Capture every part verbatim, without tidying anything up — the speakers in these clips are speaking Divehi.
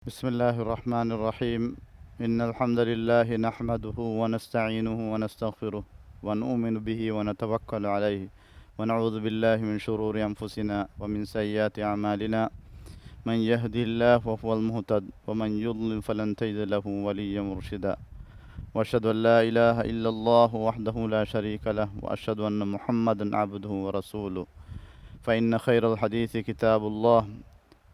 بسم الله الرحمن الرحيم. إن الحمد لله نحمده ونستعينه ونستغفره ونؤمن به ونتوكل عليه ونعوذ بالله من شرور أنفسنا ومن سيئات أعمالنا. من يهده الله فهو المهتد ومن يضلل فلن تجد له وليا مرشدا. وأشهد أن لا إله إلا الله وحده لا شريك له وأشهد أن محمدا عبده ورسوله. فإن خير الحديث كتاب الله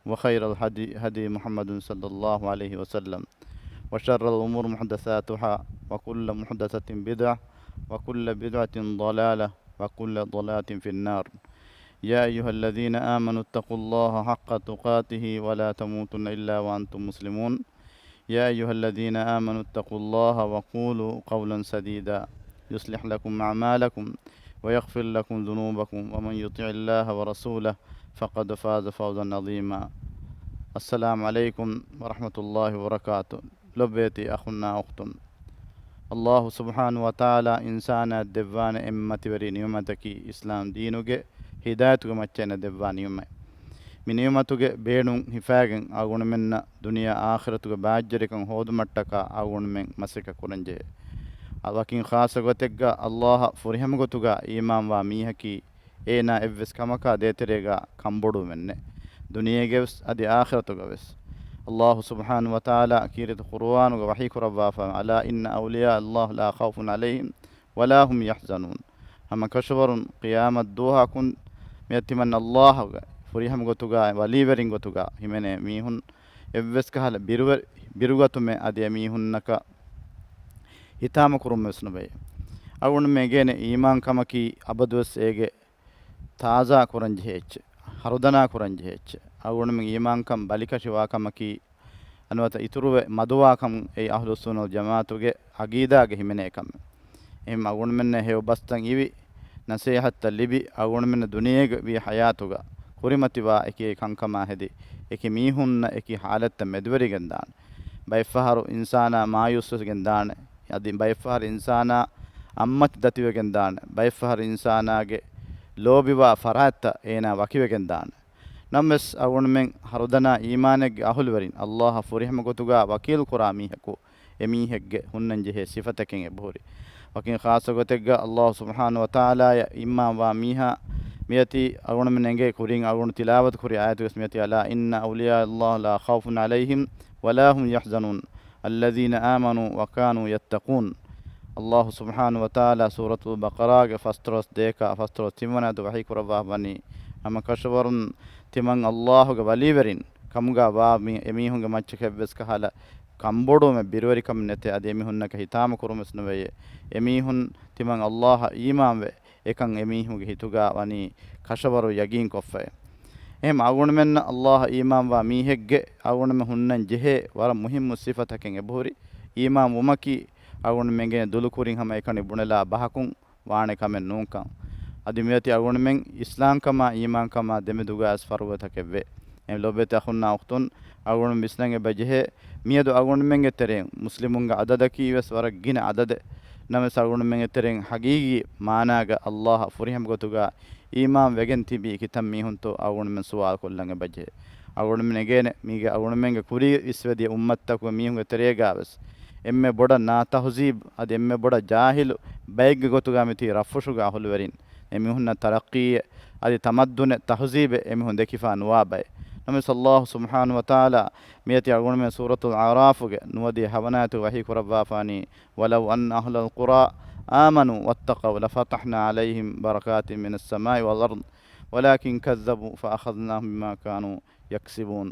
وخير الهدي هدي محمد صلى الله عليه وسلم، وشر الأمور محدثاتها، وكل محدثة بدعة، وكل بدعة ضلالة، وكل ضلالة في النار. يا أيها الذين آمنوا اتقوا الله حق تقاته ولا تموتن إلا وأنتم مسلمون. يا أيها الذين آمنوا اتقوا الله وقولوا قولا سديدا يصلح لكم أعمالكم ويغفر لكم ذنوبكم ومن يطع الله ورسوله فقد فاز فوزا عظيما. السلام عليكم ورحمة الله وبركاته. ލޮބުވެތި އަޚުންނާ އުޚްތުން. ﷲ ސުބްޙާނަހޫ ވަތަޢާލާ އިންސާނާ ދެއްވާނެ އެންމެ މަތިވެރި ނިޢުމަތަކީ އިސްލާމް ދީނުގެ ހިދާޔަތުގެ މައްޗަށް އޭނަ ދެއްވާ ނިޢުމަތް. މި ނިޢުމަތުގެ ބޭނުން ހިފާގެން އަޅުގަނޑުމެންނަށް ދުނިޔެ އާޚިރަތުގެ ބާއްޖަވެރިކަން ހޯދުމަށްޓަކާ އަޅުގަނޑުމެން މަސައްކަތް ކުރަންޖެހޭ. އަ، ވަކިން ޚާއްޞަ ގޮތެއްގަ ﷲ އަށް ފުރިހަމަ ގޮތުގަ އީމާންވާ މީހަކީ އޭނާ އެއްވެސް ކަމަކާ ދޭތެރޭގަ ކަންބޮޑުވުމެއް ނެތް. ދުނިޔޭގަވެސް އަދި އާޚިރަތުގަވެސް. ﷲ ސުބްޙާނަހޫ ވަތަޢާލާ ކީރިތި ޤުރުއާނުގަ ވަޙީ ކުރައްވާފަ، ألا إن أولياء الله لا خوف عليهم ولا هم يحزنون. ހަމަ ކަށަވަރުން ޤިޔާމަތް ދުވަހަކުން މިއަދު ތިމަން ﷲ ގެ ފުރިހަމަ ގޮތުގަ ވަލީވެރިން ގޮތުގަ ހިމެނޭ މީހުން އެއްވެސް ކަހަލަ ބިރުވެ-، ބިރުގަތުމެއް އަދި އެމީހުންނަކަށް ހިތާމަ ކުރުމެއް ވެސް ނުވޭ. އަޅުގަނޑުމެން އެނގޭނެ އީމާންކަމަކީ އަބަދުވެސް އޭގެ ތާޒާ ކުރަންޖެހޭ އެއްޗެއް، ހަރުދަނާ ކުރަންޖެހޭ އެއްޗެއް. އަޅުގަނޑުމެން އީމާންކަން ބަލިކަށިވާ ކަމަކީ، އަންވަތަ އިތުރުވެ މަދުވާކަމުން އެއީ އަހްލުއްސުންނަ ވަލްޖަމާޢަތުގެ ޢަގީދާގެ ހިމެނޭ ކަމެއް. އެހެން އަޅުގަނޑުމެންނަށް ހެޔޮ ބަސްތައް އިވި، ނަސޭހަތްތައް ލިބި، އަޅުގަނޑުމެންނަށް ދުނިޔޭގަ ވީ ޙަޔާތުގަ ކުރިމަތިވާ އެކި ކަންކަމާ ހެދި، އެކި މީހުންނަށް އެކި ޙާލަތްތައް މެދުވެރިގެންދާނެ. ބައެއްފަހަރު އިންސާނާ މާޔޫސްވެސް ގެންދާނެ. އަދި ބައެއްފަހަރު އިންސާނާ އަތްމަތި ދަތިވެގެންދާނެ. ބައެއްފަހަރު އިންސާނާގެ ލޯބިވާ ފަރާތްތައް އޭނާ ވަކިވެގެންދާނެ. ނަމަވެސް އަޅުގަނޑުމެން ހަރުދަނާ އީމާނެއްގެ އަހުލުވެރިން، ﷲ އަށް ފުރިހަމަ ގޮތުގަ ވަކީލު ކުރާ މީހަކު އެމީހެއްގެ ހުންނަން ޖެހޭ ސިފަތަކެއް އެބަހުރި. ވަކިން ޚާއްޞަ ގޮތެއްގަ ﷲ ސުބްޙާނަހޫ ވަތަޢާލާއަށް އީމާންވާ މީހާ މިއޮތީ އަޅުގަނޑުމެން އެނގޭ ކުރިން އަޅުގަނޑު ތިލާވަތު ކުރި އާޔަތުވެސް މިއޮތީ، ألا إن أولياء الله لا خوف عليهم ولا هم يحزنون الذين آمنوا وكانوا يتقون. ﷲ ސުބްޙާނަހޫ ވަތަޢާލާ ސޫރަތުލް ބަޤަރާގެ ފަސްދޮޅަސް ދޭކާ ފަސްދޮޅަސް ތިންވަނަ އާޔަތު ވަޙީ ކުރައްވާ ވަނީ، ހަމަ ކަށަވަރުން ތިމަން ﷲ ގެ ވަލީވެރިން ކަމުގަ ވާ މި-، އެމީހުންގެ މައްޗަކަށް އެއްވެސް ކަހަލަ ކަންބޮޑުވުމެއް ބިރުވެރިކަމެއް ނެތޭ، އަދި އެމީހުންނަކަށް ހިތާމަ ކުރުމެއް ނުވެޔޭ. އެމީހުން ތިމަން ﷲ އަށް އީމާންވެ، އެކަން އެމީހުންގެ ހިތުގަ ވަނީ ކަށަވަރު ޔަގީންކޮށްފައި. އެހެން އަޅުގަނޑުމެންނަށް ﷲ އަށް އީމާންވާ މީހެއްގެ އަޅުގަނޑުމެން ހުންނަން ޖެހޭ ވަރަށް މުހިއްމު ސިފަތަކެއް އެބަހުރި. އީމާން ވުމަކީ އަޅުގަނޑުމެންގެ ދުލުކުރިން ހަމަ އެކަނި ބުނެލާ ބަހަކުން ވާނެ ކަމެއް ނޫންކަން. އަދި މިއޮތީ އަޅުގަނޑުމެން އިސްލާމްކަމާ އީމާންކަމާ ދެމެދުގައި ވެސް ފަރުގޮތަކެއްވޭ. އެ ލޮބުވެތި އަޚުންނާ އުޚްތުން، އަޅުގަނޑު ވިސްނަން އެބަ ޖެހޭ، މިއަދު އަޅުގަނޑުމެންގެ ތެރެއިން މުސްލިމުންގެ އަދަދަކީ ވެސް ވަރަށް ގިނަ އަދަދެއް. ނަމަވެސް އަޅުގަނޑުމެންގެ ތެރެއިން ހަގީގީ މާނާގަ ﷲ އަށް ފުރިހަމަ ގޮތުގަ އީމާން ވެގެން ތިބީ ކިތައް މީހުންތޯ އަޅުގަނޑުމެން ސުވާލު ކޮށްލަން އެބަޖެހޭ. އަޅުގަނޑުމެން އެނގޭނެ މީގެ އަޅުގަނޑުމެންގެ ކުރީ އިސްވެދިޔަ އުއްމަތްތަކުގެ މީހުންގެ ތެރޭގަ ވެސް އެންމެ ބޮޑަށް ނާތަހުޒީބު އަދި އެންމެ ބޮޑަށް ޖާހިލު ބައެއްގެ ގޮތުގަ މިތީ ރަށްފުށުގެ އަހުލުވެރިން. އެމީހުންނަށް ތަރައްޤީއެއް އަދި ތަމައްދުނެއް ތަހުޒީބެއް އެމީހުން ދެކިފާ ނުވާ ބައެއް. ނަމަވެސް ﷲ ސުބްޙާނަހޫ ވަތަޢާލާ މިއޮތީ އަޅުގަނޑުމެން ސޫރަތުލް އަޢުރާފުގެ ނުވަދިހަ ހަވަނަ އާޔަތުގަ ވަޙީ ކުރައްވާފާނީ، ولو أن أهل القرى آمنوا واتقوا لفتحنا عليهم بركات من السماء والأرض ولكن كذبوا فأخذناهم بما كانوا يكسبون.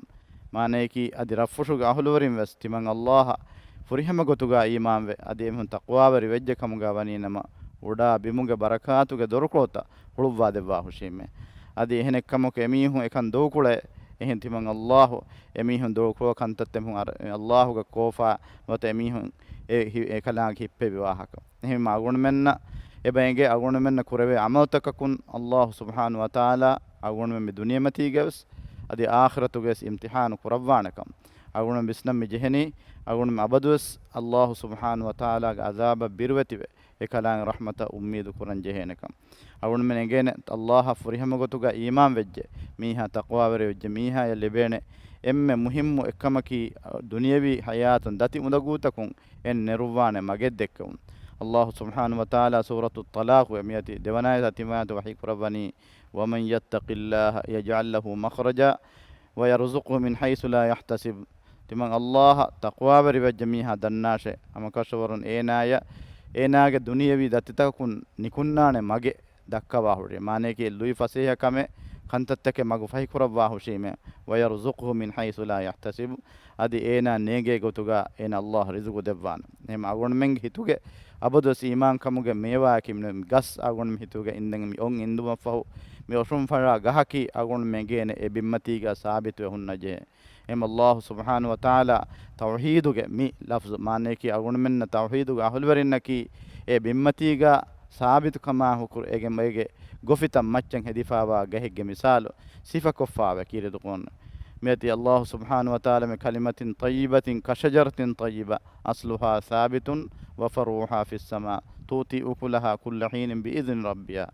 މާނަޔަކީ، އަދި ރަށްފުށުގެ އަހުލުވެރިން ވެސް ތިމަން ﷲ އަށް ފުރިހަމަ ގޮތުގަ އީމާންވެ، އަދި އެމީހުން ތަޤްވާވެރި ވެއްޖެ ކަމުގަ ވަނީ ނަމަ، އުޑާ ބިމުގެ ބަރަކާތުގެ ދޮރުކޮޅުތައް ހުޅުއްވާ ދެއްވާ ހުށީމޭ. އަދި އެހެނެއްކަމަކު އެމީހުން އެކަން ދޫކުޅޭ. އެހެން ތިމަން ﷲ އެމީހުން ދޫކުޅޭ ކަންތައްތައް އެމީހުން އަރ-، ﷲ ގެ ކޯފާ ނުވަތަ އެމީހުން އެ ހި-، އެކަލާނގެ ހިއްޕެވި ވާހަކަ. އެހެން އަޅުގަނޑުމެންނަށް އެބަ އެނގޭ އަޅުގަނޑުމެންނަށް ކުރެވޭ ޢަމަލުތަކަކުން ﷲ ސުބްޙާނަހޫ ވަތަޢާލާ އަޅުގަނޑުމެން މި ދުނިޔެމަތީގަވެސް އަދި އާޚިރަތުގަވެސް އިމްތިޙާނު ކުރައްވާނެކަން. އަޅުގަނޑުމެން ވިސްނަން މި ޖެހެނީ، އަޅުގަނޑުމެން އަބަދުވެސް ﷲ ސުބްޙާނަހޫ ވަތަޢާލާގެ ޢަޛާބަށް ބިރުވެތިވެ، އެކަލާނގެ ރަޙްމަތަށް އުއްމީދު ކުރަން ޖެހޭނެކަން. އަޅުގަނޑުމެން އެނގޭނެ، ﷲ އަށް ފުރިހަމަ ގޮތުގަ އީމާން ވެއްޖެ މީހާ، ތަޤްވާވެރި ވެއްޖެ މީހާޔަށް ލިބޭނެ އެންމެ މުހިއްމު އެއްކަމަކީ، ދުނިޔަވީ ހަޔާތުން ދަތި އުނދަގޫތަކުން އެން ނެރުއްވާނެ މަގެއް ދެއްކެވުން. އައްލާހު ސުބްޙާނަހު ވަތަޢާލާ ސޫރަތުއް ޠަލާޤުގެ މިއޮތީ ދެވަނަ އާޔަތާ ތިންވަނަ އާޔަތުގަ ވަޙީ ކުރައްވަނީ، وَمَن يَتَّقِ اللَّهَ يَجْعَل لَّهُ مَخْرَجًا وَيَرْزُقْهُ مِنْ حَيْثُ لَا يَحْتَسِبُ. ތިމަން އައްލާހަށް ތަޤްވާވެރިވެއްޖެ މީހާ ދަންނާށޭ، ހަމަކަށަވަރުން އޭނާޔަށް އޭނާގެ ދުނިޔަވީ ދަތިތަކަކުން ނިކުންނާނެ މަގެއް ދައްކަވާ ހުށީމޭ. މާނަޔަކީ ލުއި ފަސޭހަ ކަމެއް، ކަންތައްތަކެއް މަގު ފަހިކުރައްވާ ހުށީމޭ. وَيَرْزُقْهُ مِنْ حَيْثُ لَا يَحْتَسِبُ. އަދި އޭނާ ނޭނގޭ ގޮތުގަ އޭނާ އައްލާހު ރިޒުގު ދެއްވާނެ. އެހެން އަޅުގަނޑުމެންގެ ހިތުގެ އަބަދުވެސް އީމާންކަމުގެ މޭވާއަކީ މި ގަސް އަޅުގަނޑުމެން ހިތުގެ އިންދެން މި އޮން އިންދުމަށްފަހު މި އޮށުންފަޅާ ގަހަކީ އަޅުގަނޑުމެން އެނގޭނެ އެ ބިންމަތީގަ ސާބިތުވެ ހުންނަ ޖެހޭ. އެހެން އައްލާހު ސުބްޙާނަހު ވަތަޢާލާ ތައުޙީދުގެ މި ލަފްޒު މާނަޔަކީ އަޅުގަނޑުމެންނަށް ތައުޙީދުގެ އަހުލުވެރިންނަކީ އެ ބިންމަތީގަ ސާބިތުކަމާ ހުކުރު އޭގެ، އޭގެ ގޮފިތައް މައްޗަށް ހެދިފާވާ ގަހެއްގެ މިސާލު ސިފަކޮށްފާވެ ކީރިތި ޤުރުއާން. މިއޮތީ އައްލާހު ސުބްޙާނަހު ވަތަޢާލާ މި كَلِمَةٍ طَيِّبَةٍ كَشَجَرَةٍ طَيِّبَةٍ أَصْلُهَا ثَابِتٌ وَفَرْعُهَا فِي السَّمَاءِ تُؤْتِي أُكُلَهَا كُلَّ حِينٍ بِإِذْنِ رَبِّهَا.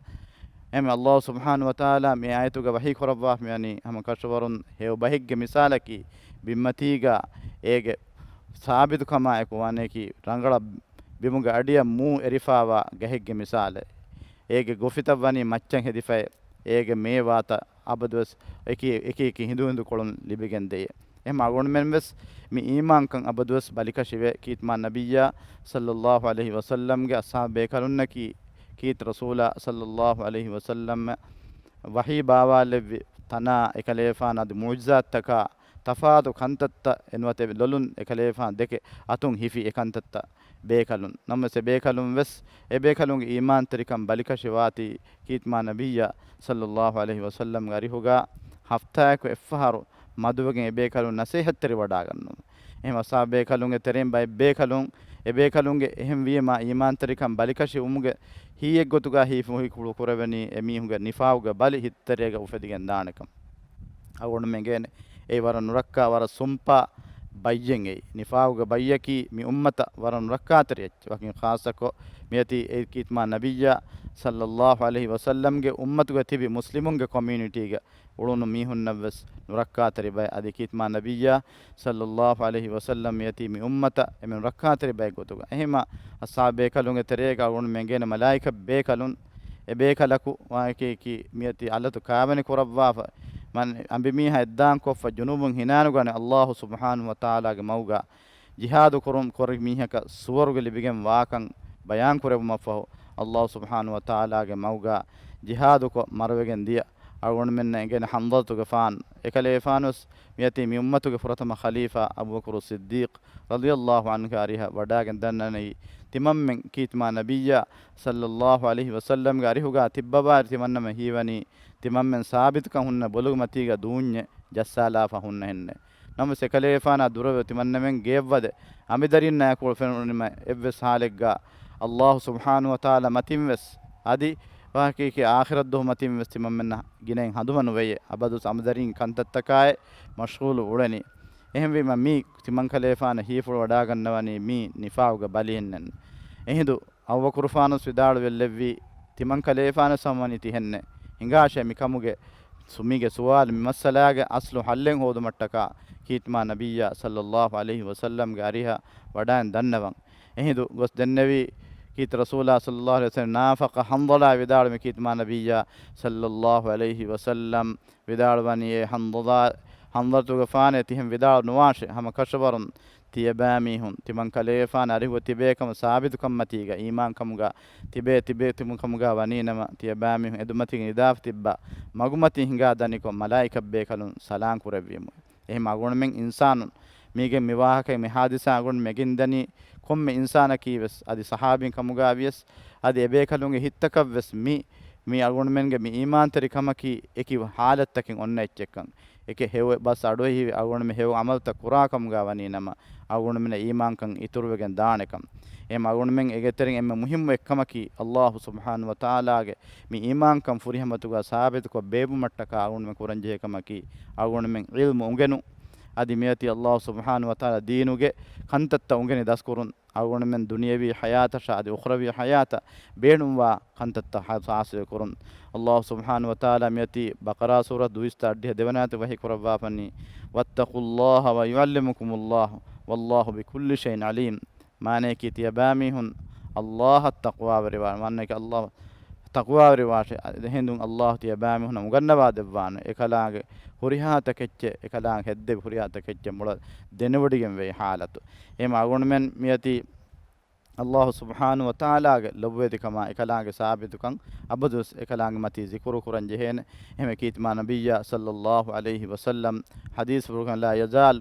އެހެން އައްލާހު ސުބްޙާނަހު ވަތަޢާލާ މި އާޔަތުގަ ވަޙީ ކުރައްވާފަ މިވަނީ ހަމަ ކަށަވަރުން ހެޔޮ ބަހެއްގެ މިސާލަކީ ބިންމަތީގަ އޭގެ ސާބިތުކަމާއެކު ވާނެކީ ރަނގަޅަށް ބިމުގެ އަޑިއަށް މޫ އެރިފާވާ ގަހެއްގެ މިސާލެއް. އޭގެ ގޮފިތައް ވަނީ މައްޗަށް ހެދިފައި، އޭގެ މޭވާތައް އަބަދުވެސް އެކި، އެކި އެކި ހިނދު ހިނދު ކޮޅުން ލިބިގެން ދެޔޭ. އެހެން އަޅުގަނޑުމެން ވެސް މި އީމާންކަން އަބަދުވެސް ބަލިކަށިވެ، ކީރިތި މާ ނަބިއްޔާ ޞައްލައްލާހު ޢަލައިހި ވަސައްލަމްގެ އަޞްޙާބު ބޭކަލުންނަކީ، ކީރިތި ރަސޫލާ ޞައްލައްލާހު ޢަލައިހި ވަސައްލަމަށް ވަޙީ ބާވާލެއްވި ތަނާ އެކަލޭފާނު އަދި މުޢުޖިޒާތްތަކާ ތަފާތު ކަންތައްތައް އެ ނުވަތަ ލޮލުން އެކަލޭފާނު ދެކެ އަތުން ހިފި އެކަންތައްތައް ބޭކަލުން. ނަމަވެސް އެ ބޭކަލުން ވެސް އެ ބޭކަލުންގެ އީމާންތެރިކަން ބަލިކަށި ވާތީ ކީރިތި މާ ނަބިއްޔާ ޞައްލައްލާހު ޢަލައިހި ވަސައްލަމްގެ އަރިހުގަ ހަފްތާއަކު އެއްފަހަރު މަދުވެގެން އެ ބޭކަލުން ނަސޭހަތްތެރިވަޑާގަންނަވަން. އެހެން އަޞްޙާބު ބޭކަލުންގެ ތެރެއިން ބައެއް ބޭކަލުން، އެ ބޭކަލުންގެ އެހެން ވީމާ އީމާންތެރިކަން ބަލިކަށި ވުމުގެ ހީއެއްގޮތުގަ ހީފުހިކުޅު ކުރެވެނީ އެ މީހުންގެ ނިފާގުގެ ބަލި ހިތްތެރޭގަ އުފެދިގެން ދާނެކަން. އަޅުގަނޑުމެން އެނގޭނެ އެއީ ވަރަށް ނުރައްކާ، ވަރަށް ސުންޕާ ބައްޔެއް އެއީ. ނިފާގުގެ ބައްޔަކީ މި އުއްމަތަށް ވަރަށް ނުރައްކާތެރި އެއްޗެއް. ވަކިން ޚާއްޞަކޮށް މިއޮތީ އެ ކީރިތި މާ ނަބިއްޔާ ޞައްލައްލާހު ޢަލައިހި ވަސައްލަމްގެ އުއްމަތުގަ ތިބި މުސްލިމުންގެ ކޮމިއުނިޓީގަ އުޅުނު މީހުންނަށް ވެސް ނުރައްކާތެރި ބައެއް. އަދި ކީރިތި މާ ނަބިއްޔާ ޞައްލައްލާހު ޢަލައިހި ވަސައްލަމް މިއޮތީ މި އުއްމަތަށް އެންމެ ނުރައްކާތެރި ބައެއް ގޮތުގަ. އެހެންމާ އަޞްޙާބު ބޭކަލުންގެ ތެރޭގަ އަޅުގަނޑުމެން އެނގޭނެ މަލާއިކަ ބޭކަލުން، އެ ބޭކަލަކު ވާހަކައަކީ މިއޮތީ އަލަތު ކާވެނި ކުރައްވާފަ، މަން އަނބިމީހާ އެއްދާން ކޮށްފަ ޖުނޫބުން ހިނާނުގަނެ އައްލާހު ސުބްޙާނަހު ވަތަޢާލާގެ މަގުގަ ޖިހާދު ކުރުން ކުރި މީހަކަށް ސުވަރުގެ ލިބިގެން ވާކަން ބަޔާން ކުރެއްވުމަށްފަހު، އައްލާހު ސުބްޙާނަހު ވަތަޢާލާގެ މަގުގަ ޖިހާދުކޮށް މަރުވެގެން ދިޔަ އަޅުގަނޑުމެންނަށް އެނގޭނެ ޙަންޟަލަތުގެފާނު. އެކަލޭފާނުވެސް މިއޮތީ މި އުއްމަތުގެ ފުރަތަމަ ޚަލީފާ އަބޫބަކުރު ޞިއްދީޤް ރަޟިޔައްލާހު ޢަންހުގެ އަރިހަށް ވަޑާގެން ދަންނަނީ، ތިމަންމެން ކީރިތި މާ ނަބިއްޔާ ޞައްލައްލާހު ޢަލައިހި ވަސައްލަމްގެ އަރިހުގަ ތިއްބަވާއިރު ތިމަންނަމެން ހީވަނީ، ތިމަންމެން ސާބިތުކަން ހުންނަ ބޮލުގެ މަތީގަ ދޫންޏެއް ޖައްސާލާފަ ހުންނަހެންނެއް. ނަމަވެސް އެކަލޭފާނާ ދުރަށް ތިމަންނަމެން ގެއަށްވަދެ އަނބިދަރީންނާއެކު ފެނުނުމަ އެއްވެސް ޙާލެއްގަ އައްލާހު ސުބްޙާނަހު ވަތަޢާލާ މަތިން ވެސް އަދި ވަކި އާޚިރަތް ދުވަހު މަތިން ވެސް ތިމަންމެންނަށް ގިނައިން ހަނދުމަ ނުވެޔޭ. އަބަދުވެސް އަނބިދަރީން ކަންތައްތަކާއި މަޝްޣޫލު އުޅެނީ. އެހެންވީމަ މީ ތިމަންކަލޭފާނަށް ހީފުޅު ވަޑާގަންނަވަނީ މީ ނިފާގުގެ ބަލިހެންނެއް. އެހިނދު އަބޫބަކުރުފާނުސް ވިދާޅުވެލެއްވީ، ތިމަންކަލޭފާނުސް ހަމަވަނީ ތިހެންނެއް. ހިނގާށޭ މިކަމުގެ ސު-، މީގެ ސުވާލު މި މައްސަލާގެ އަސްލު ޙައްލެއް ހޯދުމަށްޓަކާ ކީރިތި މާ ނަބިއްޔާ ޞައްލައްލާހު ޢަލައިހި ވަސައްލަމްގެ އަރިހަށް ވަޑާގެން ދަންނަވަން. އެހިނދު ގޮސް ދެންނެވީ ކީރިތި ރަސޫލާ ޞައްލައްލާހު ޢަލައިހި ވަސައްލަމް ނާފަޤަ ޙަންޟަލާ ވިދާޅުވި ކީރިތި މާ ނަބިއްޔާ ޞައްލައްލާހު ޢަލައިހި ވަސައްލަމް ވިދާޅުވަނީ އޭ ޙަންޟަލާ، ޙަންޟަލަތުގެފާނޭ ތިހެން ވިދާޅު ނުވާށޭ. ހަމަ ކަށަވަރުން ތިޔަބައިމީހުން ތިމަން ކަލޭފާނު އަރިހުގަ ތިބޭކަމު ސާބިތުކަންމަތީގަ އީމާންކަމުގަ ތިބޭ، ތިބޭ ތިބުން ކަމުގަ ވަނީނަމަ، ތިޔަބައިމީހުން އެދުމަތިގެން އިދާފަ ތިއްބާ މަގުމަތިން ހިނގާ ދަނިކޮށް މަލާއިކަ ބޭކަލުން ސަލާން ކުރެއްވީމު. އެހެން އަގުންމެން އިންސާނުން މީގެން މި ވާހަކައި މި ހާދިސާ އަގުން މެގިންދަނީ ކޮންމެ އިންސާނަކީ ވެސް އަދި ޞަޙާބީން ކަމުގަ ވިޔަސް އަދި އެބޭކަލުންގެ ހިތްތަކަށް ވެސް މި، މި އަގުންމެންގެ މި އީމާންތެރިކަމަކީ އެކި ޙާލަތްތަކެއް އޮންނަ އެއްޗެއްކަން. އެކެއް ހެޔޮ ބަސް އަޑުއެހިވި އަގުންމެ ހެޔޮ ޢަމަލުތައް ކުރާ ކަމުގަ ވަނީ ނަމަ، އަގުންމެންނަށް އީމާންކަން އިތުރުވެގެން ދާނެކަން. އެހެން އަގުންމެން އޭގެތެރެއިން އެންމެ މުހިއްމު އެއްކަމަކީ، އައްލާހު ސުބްޙާނަހު ވަތަޢާލާގެ މި އީމާންކަން ފުރިހަމަތުގަ ސާބިތުކޮށް ބޭއްވުމަށްޓަކާ އަގުންމެން ކުރަންޖެހޭ ކަމަކީ، އަގުންމެން ޢިލްމު އުނގެނު، އަދި މިއޮތީ އައްލާހު ސުބްޙާނަހު ވަތަޢާލާ ދީނުގެ ކަންތައްތައް އުނގެނި ދަސްކުރުން، އަޅުގަނޑުމެން ދުނިޔަވީ ޙަޔާތަށާ އަދި އުޚްރަވީ ޙަޔާތަށް ބޭނުންވާ ކަންތައްތައް ޙާ-، ޙާޞިލު ކުރުން. އައްލާހު ސުބްޙާނަހު ވަތަޢާލާ މިއޮތީ ބަޤަރާ ސޫރަތު ދުއިސައްތަ އަށްޑިހަ ދެވަނަ އާޔަތު ވަޙީ ކުރައްވާފަނީ، "وَاتَّقُوا اللَّهَ وَيُعَلِّمُكُمُ اللَّهُ وَاللَّهُ بِكُلِّ شَيْءٍ عَلِيمٌ." މާނަޔަކީ، ތިޔަބައިމީހުން އައްލާހަށް ތަޤްވާވެރިވާން. މާނަޔަކީ، އައްލާހު ތަޤްވާވެރިވާށޭ. އެހިނދުން އައްލާހު ތިޔަބައިމީހުންނަށް އުނގަންނަވާ ދެއްވާނެ. އެކަލާނގެ ހުރިހާ ތަކެއްޗެއް، އެކަލާނގެ ހެއްދެވި ހުރިހާ ތަކެއްޗެއް މޮޅަށް ދެނެވޮޑިގެން ވެއްޖެ ޙާލަތު. އެހެން އަޅުގަނޑުމެން މިއޮތީ އައްލާހު ސުބްޙާނަހު ވަތަޢާލާގެ ލޮބުވެތިކަމާ، އެކަލާނގެ ސާބިތުކަން އަބަދުވެސް އެކަލާނގެ މަތީ ޒިކުރު ކުރަން ޖެހޭނެ. އެހެންވެ ކީރިތި މާ ނަބިއްޔާ ޞައްލައްލާހު ޢަލައިހި ވަސައްލަމް ޙަދީޘްފުޅުކަން، "لا يزال"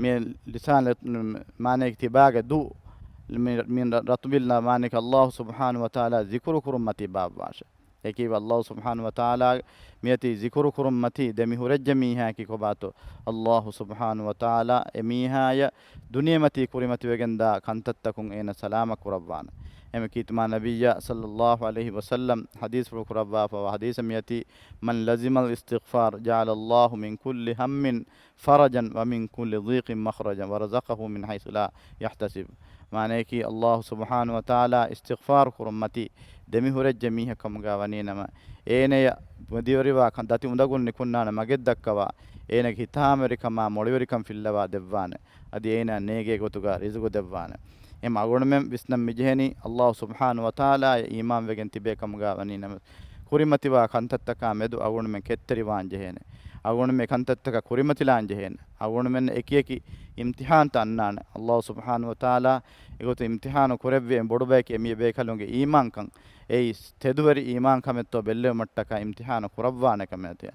މި ލިސާން ލެ-، މާނަޔަކީ ތިބާގެ ދޫ، މި، މި ރަތުބިލް މާނަޔަކީ އައްލާހު ސުބްޙާނަހު ވަތަޢާލާ ޒިކުރު ކުރުން މަތީ ބާއްވާށޭ. އެކީ އައްލާހު ސުބްޙާނަހު ވަތަޢާލާ މިއޮތީ ޒިކުރު ކުރުން މަތީ ދެމި ހުރެއްޖެ މީހާއަކީ ކޮބާތޯ؟ އައްލާހު ސުބްޙާނަހު ވަތަޢާލާ އެ މީހާޔަށް ދުނިޔެމަތީ ކުރިމަތިވެގެންދާ ކަންތައްތަކުން އޭނަ ސަލާމަތް ކުރައްވާނެ. އެހެންވެ ކީރިތި މާ ނަބިއްޔާ ޞައްލައްލާހު ޢަލައިހި ވަސައްލަމް ޙަދީޘްފުޅު ކުރައްވާފަވާ ޙަދީޘެއް މިއޮތީ، "من لزم الاستغفار جعل الله من كل هم فرجا ومن كل ضيق مخرجا ورزقه من حيث لا يحتسب." މާނަޔަކީ، އައްލާހު ސުބްޙާނަހު ވަތަޢާލާ އިސްތިޣްފާރު ކުރުން މަތީ ދެމި ހުރެއްޖެ މީހެއް ކަމުގަ ވަނީ ނަމަ، އޭނަޔަށް މަދިވެރިވާ ކަން ދަތި އުނދަގުލް ނިކުންނާނެ މަގެއް ދައްކަވާ، އޭނަގެ ހިތާމަވެރިކަމާ މޮޅިވެރިކަން ފިއްލަވާ ދެއްވާނެ. އަދި އޭނާ ނޭގޭ ގޮތުގަ ރިޒުގު ދެއްވާނެ. އެހެން އަޅުގަނޑުމެން ވިސްނަން މިޖެހެނީ، އައްލާހު ސުބްޙާނަހު ވަތަޢާލާއަށް އީމާންވެގެން ތިބޭ ކަމުގަ ވަނީ ނަމަ، ކުރިމަތިވާ ކަންތައްތަކާ މެދު އަޅުގަނޑުމެން ކެތްތެރިވާން ޖެހޭނެ. އަޅުގަނޑުމެން އެ ކަންތައްތަކަށް ކުރިމަތިލާން ޖެހޭނެ. އަޅުގަނޑުމެން އެކިއެކި އިމްތިޙާންތައް އަންނާނެ. އައްލާހު ސުބްޙާނަހު ވަތަޢާލާ އެގޮތަށް އިމްތިޙާނު ކުރެއްވި އެން ބޮޑު ބަޔަކީ އެމީ ބޭކަލުންގެ އީމާންކަން. އެއީ ތެދުވެރި އީމާންކަމެއްތޯ ބެއްލެވުމަށްޓަކާ އިމްތިޙާނު ކުރައްވާނެ ކަމެއް އެތި.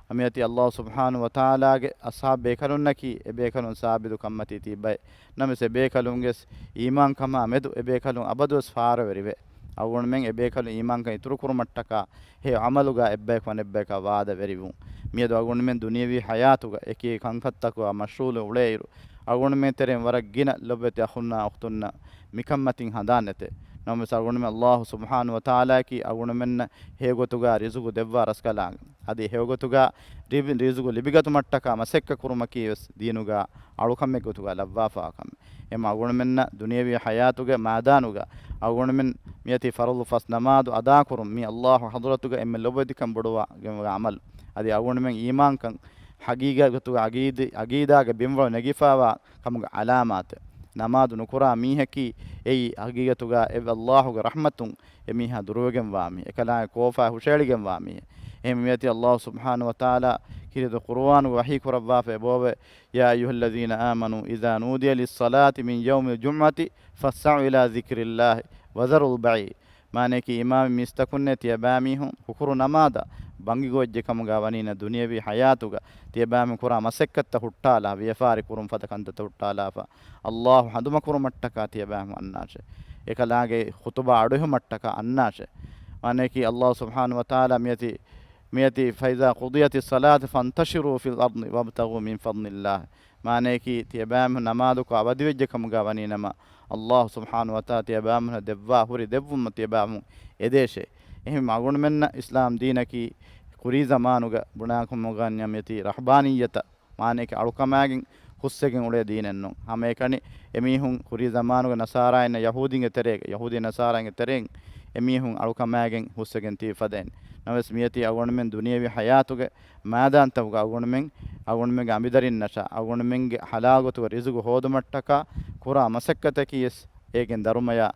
އަމިއަތި އައްލާހު ސުބްޙާނަހު ވަތަޢާލާގެ އަޞްޙާބު ބޭކަލުންނަކީ އެ ބޭކަލުން ސާބިތު ކަންމަތީ ތިބި ބައެއް. ނަމަވެސް އެ ބޭކަލުންގެ އީމާންކަމާ މެދު އެ ބޭކަލުން އަބަދުވެސް ފާރަވެރިވޭ. އަޅުގަނޑުމެން އެ ބޭކަލުން އީމާންކަން އިތުރުކުރުމަށްޓަކާ ހެޔޮ ޢަމަލުގަ އެއްބަޔަކު އަނެއްބަޔަކާ ވާދަވެރިވުން. މިއަދު އަޅުގަނޑުމެން ދުނިޔަވީ ޙަޔާތުގަ އެކި ކަންކަންތަކުގަ މަޝްޣޫލު އުޅޭއިރު، އަޅުގަނޑުމެން ތެރެއިން ވަރަށް ގިނަ ލޮބުވެތި އަޚުންނާ އުޚްތުންނަށް މިކަންމަތިން ހަނދާން ނެތޭ. ނަމަވެސް އަޅުގަނޑުމެން އައްލާހު ސުބްޙާނަހު ވަތަޢާލާއަކީ އަޅުގަނޑުމެންނަށް ހެޔޮގޮތުގަ ރިޒުގު ދެއްވާ ރަސްކަލާނގެ. އަދި ހެޔޮގޮތުގަ ރިބި-، ރިޒުގު ލިބިގަތުމަށްޓަކާ މަސައްކަތް ކުރުމަކީ ވެސް ދީނުގަ އަޅުކަމެއް ގޮތުގަ ލައްވާފާ ކަމެއް. އެމަ އަޅުގަނޑުމެންނަށް ދުނިޔަވީ ޙަޔާތުގެ މައިދާނުގަ އަޅުގަނޑުމެން މިއޮތީ ފަރުޟު ފަސް ނަމާދު އަދާކުރުން މީ އައްލާހު ޙަޟްރަތުގަ އެންމެ ލޮބުވެތިކަން ބޮޑުވާ ގެންވާ ޢަމަލު. އަދި އަޅުގަނޑުމެން އީމާންކަން ޙަޤީޤަތުގަ ޢަގީދި-، ޢަގީދާގެ ބިންވަޅު ނެގިފާވާ ކަމުގެ ޢަލާމާތެއް. ނަމާދު ނުކުރާ މީހަކީ އެއީ ޙަޤީޤަތުގަ އެ އައްލާހުގެ ރަޙްމަތުން އެ މީހާ ދުރުވެގެންވާ މީހެއް. އެކަލާނގެ ކޯފާ ހުށައެޅިގެންވާ މީހެއް. އެހެން މިއޮތީ އައްލާހު ސުބްޙާނަހު ވަތަޢާލާ ކީރިތި ޤުރުއާނުގަ ވަޙީ ކުރައްވާފައި އެބައޮވޭ، "يا أيها الذين آمنوا إذا نودي للصلاة من يوم الجمعة فاسعوا إلى ذكر الله وذروا البيع." މާނަޔަކީ އީމާންވި މީސްތަކުންނޭ ތިޔަބައިމީހުން ހުކުރު ނަމާދަށް ބަންގި ގޮވައްޖެ ކަމުގަ ވަނީ ނަ ދުނިޔަވީ ޙަޔާތުގަ ތިޔަބައިމީހުން ކުރާ މަސައްކަތްތައް ހުއްޓާލާ، ވިޔަފާރި ކުރުން ފަދަ ކަންތައްތައް ހުއްޓާލާފަ، އައްލާހު ހަނދުމަކުރުމަށްޓަކާ ތިޔަބައިމީހުން އަންނާށޭ. އެކަލާނގެ ޚުޠުބާ އަޑުއެހުމަށްޓަކާ އަންނާށޭ. މާނަޔަކީ އައްލާހު ސުބްޙާނަހު ވަތަޢާލާ މިއޮތީ، މިއޮތީ، "فإذا قضيت الصلاة فانتشروا في الأرض وابتغوا من فضل الله." މާނަޔަކީ، ތިޔަބައިމީހުން ނަމާދުކޮށް އަވަދިވެއްޖެ ކަމުގަ ވަނީ ނަމަ، އައްލާހު ސުބްޙާނަހު ވަތަޢާލާ ތިޔަބައިމީހުންނަށް ދެއްވާ ހުރި ދެއްވުމަށް ތިޔަބައިމީހުން އެދޭށޭ. އެހެން އަޅުގަނޑުމެންނަށް އިސްލާމް ދީނަކީ ކުރީ ޒަމާނުގަ ބުނާކަމުގަ ނިޔަމިތީ ރަހްބާނިއްޔަތަށް މާނައެކެ އަޅުކަމާގެން ހުސްވެގެން އުޅޭ ދީނެއްނޫން. ހަމައެކަނި އެމީހުން ކުރީ ޒަމާނުގެ ނަޞާރާއިންނަށް ޔަހޫދީންގެ ތެރޭގަ، ޔަހޫދީ ނަޞާރާއިންގެ ތެރެއިން އެމީހުން އަޅުކަމާގެން ހުސްވެގެން ތިބި ފަދައިން. ނަމަވެސް މިއޮތީ އަޅުގަނޑުމެން ދުނިޔެވީ ޙަޔާތުގެ މައިދާންތަކުގަ އަޅުގަނޑުމެން، އަޅުގަނޑުމެންގެ އަނބިދަރިންނަށާ، އަޅުގަނޑުމެންގެ ޙަލާލް ގޮތުގަ ރިޒުގު ހޯދުމަށްޓަކާ ކުރާ މަސައްކަތަކީ ވެސް އޭގެން ދަރުމަޔާ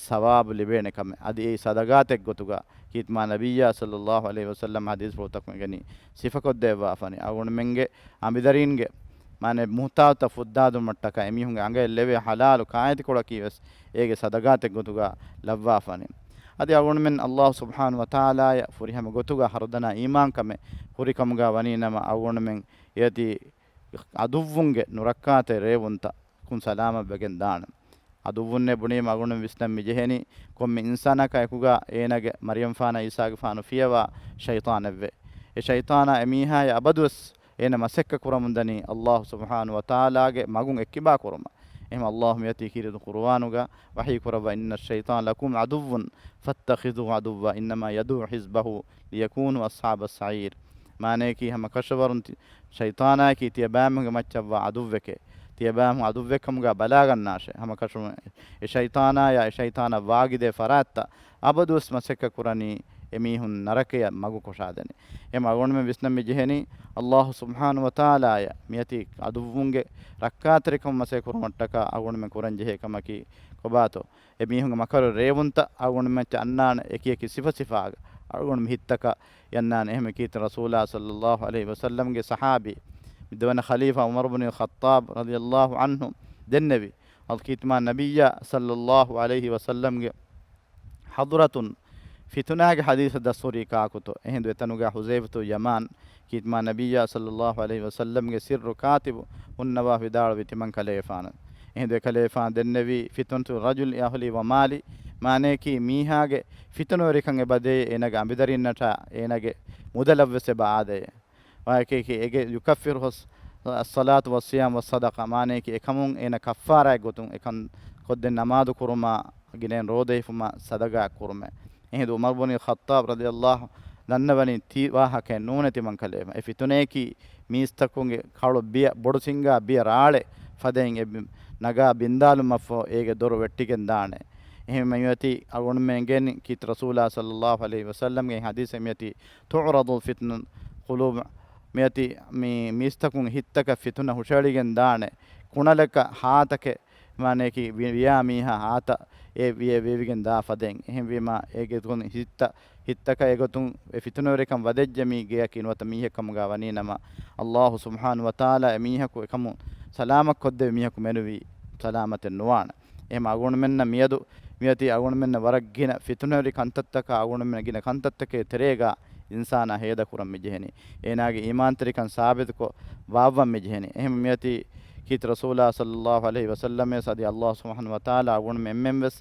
ސަވާބު ލިބޭނެ ކަމެއް. އަދި އެއީ ޞަދަގާތެއްގޮތުގަ ކީރިތި މާ ނަބިއްޔާ ޞައްލައްލާހު ޢަލައިހި ވަސައްލަމް ޙަދީޘްފުޅުތަކުން އެނގެނީ ސިފަކޮށްދެއްވާފަނި. އަޅުގަނޑުމެންގެ އަނބިދަރީންގެ މާނަ މުހުތާޖުތައް ފުއްދާދުމަށްޓަކާ އެމީހުންގެ އަނގައަށް ލެވޭ ޙަލާލު ކާއެތިކޮޅަކީ ވެސް އޭގެ ޞަދަގާތެއްގޮތުގަ ލައްވާފަނި. އަދި އަޅުގަނޑުމެން އައްލާހު ސުބްޙާނަހު ވަތަޢާލާއަށް ފުރިހަމަ ގޮތުގަ ހަރުދަނާ އީމާންކަމެއް ހުރިކަމުގަ ވަނީ ނަމަ، އަޅުގަނޑުމެން އެއަތީ ޢަދުއްވުންގެ ނުރައްކާތެރި ރޭވުންތައް ކުން ސަލާމަތްވެގެން ދާނެ. ޢަދުއްވުންނޭ ބުނީމަ އަޅުގަނޑު ވިސްނަން މިޖެހެނީ، ކޮންމެ އިންސާނާކާ އެކުގަ އޭނާގެ މަރިޔަމްފާނާ ޢީސާގެފާނު ފިޔަވާ ޝައިޠާނެއްވޭ. އެ ޝައިޠާނާ އެމީހާޔަށް އަބަދުވެސް އޭނަ މަސައްކަތް ކުރަމުންދަނީ އައްލާހު ސުބްޙާނަހު ވަތަޢާލާގެ މަގުން އެއްކިބާ ކުރުމަށް. އެހެން އައްލާހު މިއޮތީ ކީރިތި ޤުރުއާނުގަ ވަޙީ ކުރައްވާ، "إِنَّ الشَّيْطَانَ لَكُمْ عَدُوٌّ فَاتَّخِذُوهُ عَدُوًّا إِنَّمَا يَدْعُو حِزْبَهُ لِيَكُونُوا أَصْحَابَ السَّعِيرِ." މާނަޔަކީ ހަމަ ކަށަވަރުން ތި-، ޝައިޠާނާއަކީ ތިޔަބައިމީހުންގެ މައްޗަށްވާ ޢަދުއްވެކޭ. ތިޔަބައިމީހުން ޢަދުއްވެއްކަމުގަ ބަލާގަންނާށޭ. ހަމަ ކަށަވަރުން އެ ޝައިޠާނާޔާ އެ ޝައިޠާނަށް ވާގިދޭ ފަރާތްތައް އަބަދުވެސް މަސައްކަތް ކުރަނީ އެމީހުން ނަރަކަޔަށް މަގު ކޮށާދޭނެ. އެމަ އަޅުގަނޑުމެން ވިސްނަން މި ޖެހެނީ، ﷲ ސުބްޙާނަހޫ ވަތަޢާލާޔަށް މިއޮތީ ޢަދުއްވުންގެ ރައްކާތެރިކަމަށް މަސައްކަތް ކުރުމަށްޓަކާ އަޅުގަނޑުމެން ކުރަން ޖެހޭ ކަމަކީ ކޮބާތޯ؟ އެމީހުންގެ މަކަރު ރޭވުންތައް އަޅުގަނޑުމެން އަންނާނެ، އެކި އެކި ސިފަ ސިފައިގަ އަޅުގަނޑު މި ހިތްތަކަށް އަންނާނެ. އެހެން ކީރިތި ރަސޫލާ ޞައްލައްލާހު ޢަލައިހި ވަސައްލަމްގެ ޞަޙާބީ، މި ދެވަނަ ޚަލީފާ ޢުމަރު ބުނި ޚައްޠާބް ރަޟިޔައްލާހު ޢަންހު ދެންނެވި، އަލް ކީރިތި މާ ނަބިއްޔާ ޞައްލައްލާހު ޢަލައިހި ވަސައްލަމްގެ ޙަޟްރަތުން ފިތުނާގެ ޙަދީޘަށް ދަސްހުރީ ކާކުތޯ؟ އެހިނދު އެތަނުގަ ޙުޛައިފަތު ޔަމާން ކީރިތި މާ ނަބިއްޔާ ޞައްލައްލާހު ޢަލައިހި ވަސައްލަމްގެ ސިއްރު ކާތިބު ހުންނަވާ ވިދާޅުވި ތިމަން ކަލޭފާނަށް. އެހިނދު އެކަލޭފާން ދެންނެވީ، ފިތުނަތު ރަޖުލް އަހްލީ ވަމާލީ، މާނަޔަކީ މީހާގެ ފިތުނަވެރިކަން އެބަދޭ އޭނާގެ އަނބިދަރިންނަށާ އޭނާގެ މުދަލަށްވެސް އެބަ އާދޭ. ވާއެކޭކި އެގެ ޔުކައްފިރު ހުސް އައްޞަލާތު ވައްޞިޔާމް ވައްޞަދަޤާ، މާނަޔަކީ އެކަމުން އޭނަ ކައްފާރާއެއް ގޮތުން އެކަން ކޮށްދޭން ނަމާދު ކުރުމާ، ގިނައިން ރޯދަ ހިފުމާ، ޞަދަޤާ ކުރުމޭ. އެހިނދު ޢުމަރު ބުނި ޚައްޠާބް ރަޟިޔައްލާހު ދަންނަވަނީ ތި ވާހަކައެއް ނޫނޭ ތިމަން ކަލޭފާނަށް. އެ ފިތުނަޔަކީ މީސްތަކުންގެ ކަޅު ބިޔަ، ބޮޑު ސިންގާ ބިޔަ ރާޅެއް ފަދައިން އެ ބި-، ނަގާ ބިންދާލުމަށްފަހު އޭގެ ދޮރު ވެއްޓިގެން ދާނެ. އެހެން މިއޮތީ އަޅުގަނޑުމެން އެނގޭނީ ކީރިތި ރަސޫލާ ޞައްލައްލާހު ޢަލައިހި ވަސައްލަމްގެ ޙަދީޘެއް މިއޮތީ، تعرض الفتن قلوب، މިއޮތީ މި މީސްތަކުން ހިތްތަކަށް ފިތުނަ ހުށައެޅިގެން ދާނެ. ކުނަލަކަށް ހާތަކެއް، މާނަޔަކީ ވި-، ވިޔާ މީހާ ހާތައް އެ ވިޔަ ވެވިގެން ދާ ފަދައިން. އެހެންވީމާ އޭގެ ހިތްތަ-، ހިތްތަކަށް އެގޮތުން އެ ފިތުނަވެރިކަން ވަދެއްޖެ މީ ގެޔަކީ ނުވަތަ މީހެއް ކަމުގަ ވަނީ ނަމަ، ﷲ ސުބްޙާނަހޫ ވަތަޢާލާ އެ މީހަކު އެކަމުން ސަލާމަތް ކޮށްދެވި މީހަކު މެނުވީ ސަލާމަތެއް ނުވާނެ. އެހެމަ އަޅުގަނޑުމެންނަށް މިއަދު މިއޮތީ އަޅުގަނޑުމެންނަށް ވަރަށް ގިނަ ފިތުނަވެރި ކަންތައްތަކާ އަޅުގަނޑުމެން ގިނަ ކަންތައްތަކެއް ތެރޭގަ އިންސާނާ ހޭދަކުރަން މިޖެހެނީ. އޭނާގެ އީމާންތެރިކަން ސާބިތުކޮށް ވާއްވަން މިޖެހެނީ. އެހެމަ މިއޮތީ ކީރިތި ރަސޫލާ ޞައްލައްލާހު ޢަލައިހި ވަސައްލަމް ވެސް އަދި ﷲ ސުބްޙާނަހޫ ވަތަޢާލާ އަޅުގަނޑުމެން އެންމެން ވެސް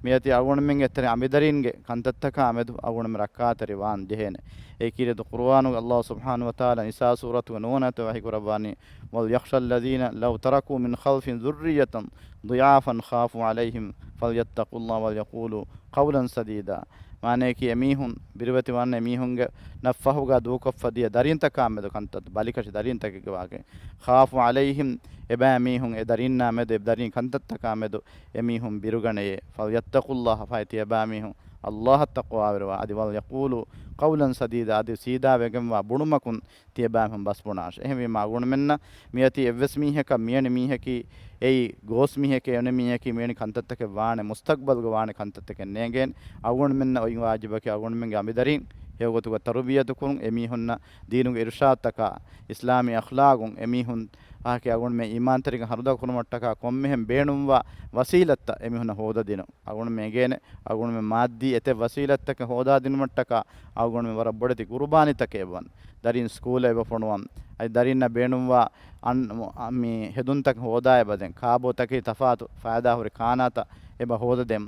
މިއޮތީ އަޅުގަނޑުމެންގެ ތެރެ އަނބިދަރީންގެ ކަންތައްތަކާ މެދު އަޅުގަނޑުމެން ރައްކާތެރި ވާން ޖެހޭނެ. އެ ކީރިތި ޤުރުއާނުގެ ﷲ ސުބްޙާނަހޫ ވަތަޢާލާ ނިސާ ސޫރަތުގެ ނުވަ ވަނަ އާޔަތު ވަޙީ ކުރައްވާނީ، وليخش الذين لو تركوا من خلفهم ذرية ضعافا خافوا عليهم فليتقوا الله وليقولوا قولا سديدا. މާނަޔަކީ އެމީހުން ބިރުވެތި ވާން އެމީހުންގެ ނަފް ފަހުގަ ދޫކޮށްފަ ދިޔަ ދަރިންތަކާ މެދު ކަންތައް ބަލިކަށި ދަރިންތަކެއްގެ ވާގެ. خافوا عليهم، އެބައިމީހުން އެ ދަރިންނާ މެދު އެ ދަރިން ކަންތައްތަކާ މެދު އެމީހުން ބިރުގަނެޔޭ. فليتقوا الله، ފަހެ ތިޔަބައިމީހުން ﷲ އަށް ތަޤްވާވެރިވާ. އަދި ވަލްޔަޤޫލޫ ޤައުލަން ސަދީދާ، އަދި ސީދާވެގެންވާ ބުނުމަކުން ތިޔަބައިމީހުން ބަސްބުނާށޭ. އެހެންވީމާ އަޅުގަނޑުމެންނަށް މިއޮތީ އެއްވެސް މީހަކަށް މިއަނި މީހަކީ އެއީ ގޯސް މީހެކޭ، އެނި މީހަކީ މިއަނި ކަންތައްތަކެއް ވާނެ، މުސްތަޤްބަލުގަ ވާނެ ކަންތައްތަކެއް ނޭނގޭނެ. އަޅުގަނޑުމެންނަށް އޮތް ވާޖިބަކީ އަޅުގަނޑުމެންގެ އަނބިދަރިން ހެޔޮގޮތުގަ ތަރުބިޔަތު ކުރުން، އެމީހުންނަށް ދީނުގެ އިރުޝާދުތަކާ، އިސްލާމީ އަޚްލާގުން، އެމީހުން އާކީ އަޅުގަނޑުމެން އީމާންތެރިކަން ހަރުދަ ކުރުމަށްޓަކާ ކޮންމެހެން ބޭނުންވާ ވަސީލަތްތައް އެމީހުންނަށް ހޯދަދިނުން. އަޅުގަނޑުމެން އެނގޭނެ، އަޅުގަނޑުމެން މާއްދީ އެތައް ވަސީލަތްތަކެއް ހޯދާދިނުމަށްޓަކާ އަޅުގަނޑުމެން ވަރަށް ބޮޑެތި ޤުރުބާނީތަކެއް އެބަ ދަރިން ސްކޫލަށް އެބަ ފޮނުވަން، އަދި ދަރިންނަށް ބޭނުންވާ އަން-، މު-، އަ، މި ހެދުންތަކެއް ހޯދާ އެބަދޭން، ކާބޯތަކެތި ތަފާތު ފައިދާހުރި ކާނާތައް އެބަ ހޯދަދޭން.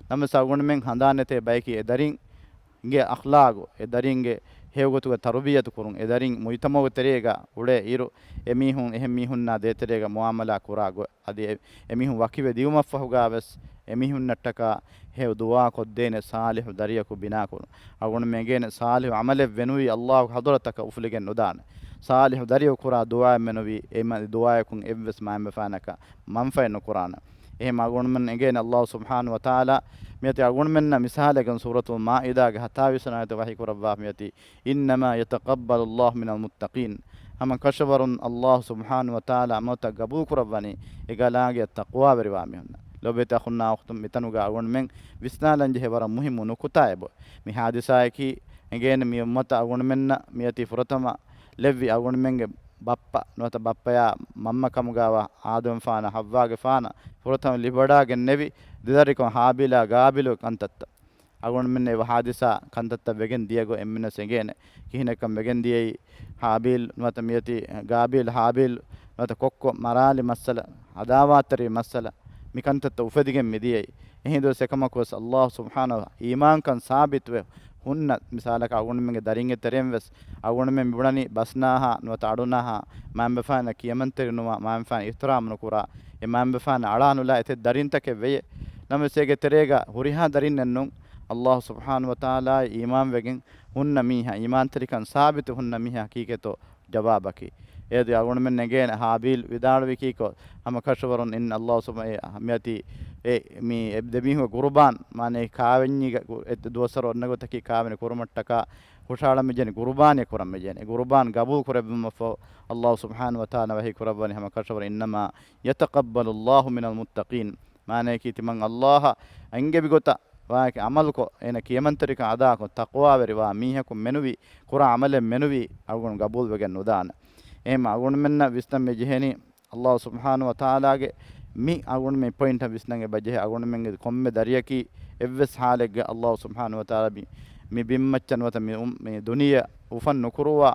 ނަމަވެސް އަޅުގަނޑުމެން ހަނދާން ނެތޭ ބަޔަކީ އެ ދަރިންގެ އަޚްލާގު، އެ ދަރިންގެ ހެޔޮގޮތުގަ ތަރުބިޔަތު ކުރުން، އެ ދަރިން މުޖްތަމަޢުގެ ތެރޭގަ އުޅޭ އިރު، އެމީހުން އެހެން މީހުންނާ ދޭތެރޭގަ މުޢާމަލާ ކުރާ ގޮތް، އަދި އެ، އެމީހުން ވަކިވެ ދިޔުމަށްފަހުގަ ވެސް އެމީހުންނަށްޓަކާ ހެޔޮ ދުޢާ ކޮށްދޭނެ ޞާލިޙު ދަރިޔަކު ބިނާކުރުން. އަޅުގަނޑުމެން އެނގޭނެ ޞާލިޙު ޢަމަލެއް ވެނުވީ ﷲގެ ޙަޟްރަތަކަށް އުފުލިގެން ނުދާނެ. ޞާލިޙު ދަރިޔަކު ކުރާ ދުޢާއެއް މެނުވީ އެ މަ-، ދުޢާޔަކުން އެއްވެސް މައިންބަފާނަކަށް މަންފައެއް ނުކުރާނެ. އެހެން އަޅުގަނޑުމެން އެނގޭނެ ﷲ ސުބްޙާނަހޫ ވަތަޢާލާ މިއޮތީ އަޅުގަނޑުމެންނަށް މިސާލެއްގެން ސޫރަތުލް މާއިދާގެ ހަތާވީސް ވަނަ އާޔަތު ވަޙީ ކުރައްވާފަ މިއޮތީ، إنما يتقبل الله من المتقين. ހަމަ ކަށަވަރުން ﷲ ސުބްޙާނަހޫ ވަތަޢާލާ ޢަމަލުތައް ގަބޫލުކުރައްވަނީ އެ ގަލާގެ ތަޤްވާވެރިވާ މީހުންނަށް. ލޯބިވެތި އަޚުންނާ އުޚްތުން، މިތަނުގަ އަޅުގަނޑުމެން ވިސްނާލަން ޖެހޭ ވަރަށް މުހިއްމު ނުކުތާއެއް ބޮ. މި ޙާދިސާއަކީ އެނގޭނެ މި އުއްމަތަށް އަޅުގަނޑުމެންނަށް މިއޮތީ ފުރަތަމަ ލެއްވި އަޅުގަނޑުމެންގެ ބައްޕަ ނުވަތަ ބައްޕަޔާ މަންމަ ކަމުގަވާ އާދަމްފާނަށް ޙައްވާގެފާނަށް ފުރަތަމަ ލިބިވަޑާގެންނެވި ދެދަރިކަން ހާބީލާ ގާބީލުގެ ކަންތައްތައް. އަޅުގަނޑުމެން އެ ޙާދިސާ ކަންތައްތައް ވެގެން ދިޔަގޮތް އެންމެންނަށް އެނގޭނެ. ކިހިނެއްކަން ވެގެން ދިޔައީ ހާބީލް ނުވަތަ މިއޮތީ ގާބީލް ހާބީލް ނުވަތަ ކޮއްކޮ މަރާލި މައްސަލަ، ޢަދާވާތްތެރި މައްސަލަ، މިކަންތައްތައް އުފެދިގެން މިދިޔައީ. އެހިނދުވެސް އެކަމަކުވެސް ﷲ ސުބްޙާނަހޫ އީމާންކަން ސާބިތުވެ ހުންނަ މިސާލަކަށް އަޅުގަނޑުމެންގެ ދަރިންގެ ތެރެއިން ވެސް އަޅުގަނޑުމެން މިބުނަނީ ބަސްނާހާ ނުވަތަ އަޑުނާހާ މައިންބަފައިންނަށް ކިޔަމަންތެރިނުވާ މައިންބަފައިން އިޙްތިރާމް ނުކުރާ އެ މައިންބަފައިން އަޅާ ނުލާ އެތައް ދަރިންތަކެއް ވެޔޭ. ނަމަވެސް އޭގެ ތެރޭގަ ހުރިހާ ދަރިންނެއްނުން ﷲ ސުބްޙާނަހޫ ވަތަޢާލާއަށް އީމާންވެގެން ހުންނަ މީހާ، އީމާންތެރިކަން ސާބިތު ހުންނަ މީހާ ހަޤީޤަތްތޯ ޖަވާބަކީ. އޭދު އަޅުގަނޑުމެން އެނގޭނެ ހާބީލް ވިދާޅުވި ކީކޮށް، ހަމަ ކަށަވަރުން އިން ﷲ ސުބް-، އެ، މިއަތި އެ، މި އެ ދެމީހުގެ ގުރުބާން، މާނައީ ކާވެންޏީގަ ގު-، އެ ދުވަސްވަރު އޮންނަ ގޮތަކީ ކާވެނި ކުރުމަށްޓަކާ ހުށަހަޅަން މިޖެހެނީ، ގުރުބާނެއް ކުރަން މިޖެހެނީ. އެ ގުރުބާން ގަބޫލު ކުރެއްވުމަށްފަހު ﷲ ސުބްޙާނަހޫ ވަތަޢާލާ ވަޙީ ކުރައްވަނީ ހަމަ ކަށަވަރުން، إنما يتقبل الله من المتقين. މާނައަކީ ތިމަން ﷲ އަށް އެންގެވި ގޮތަށް ވާހަކަ ޢަމަލުކޮށް، އޭނަ ކިޔަމަންތެރިކަން އަދާކޮށް، ތަޤްވާވެރިވާ މީހަކު މެނުވީ، ކުރާ ޢަމަލެއް މެނުވީ، އަޅުގަނޑު ގަބޫލުވެގެން ނުދާނެ. އެހެން އަޅުގަނޑުމެންނަށް ވިސްނަން މި ޖެހެނީ، ﷲ ސުބްޙާނަހޫ ވަތަޢާލާގެ މި އަޅުގަނޑު މި ޕޮއިންޓަށް ވިސްނަން އެބަޖެހޭ، އަޅުގަނޑުމެންގެ ކޮންމެ ދަރިޔަކީ އެއްވެސް ޙާލެއްގަ ﷲ ސުބްޙާނަހޫ ވަތަޢާލާ މި، މި ބިންމައްޗަށް ނުވަތަ މި އު-، މި ދުނިޔެ އުފަން ނުކުރުވާ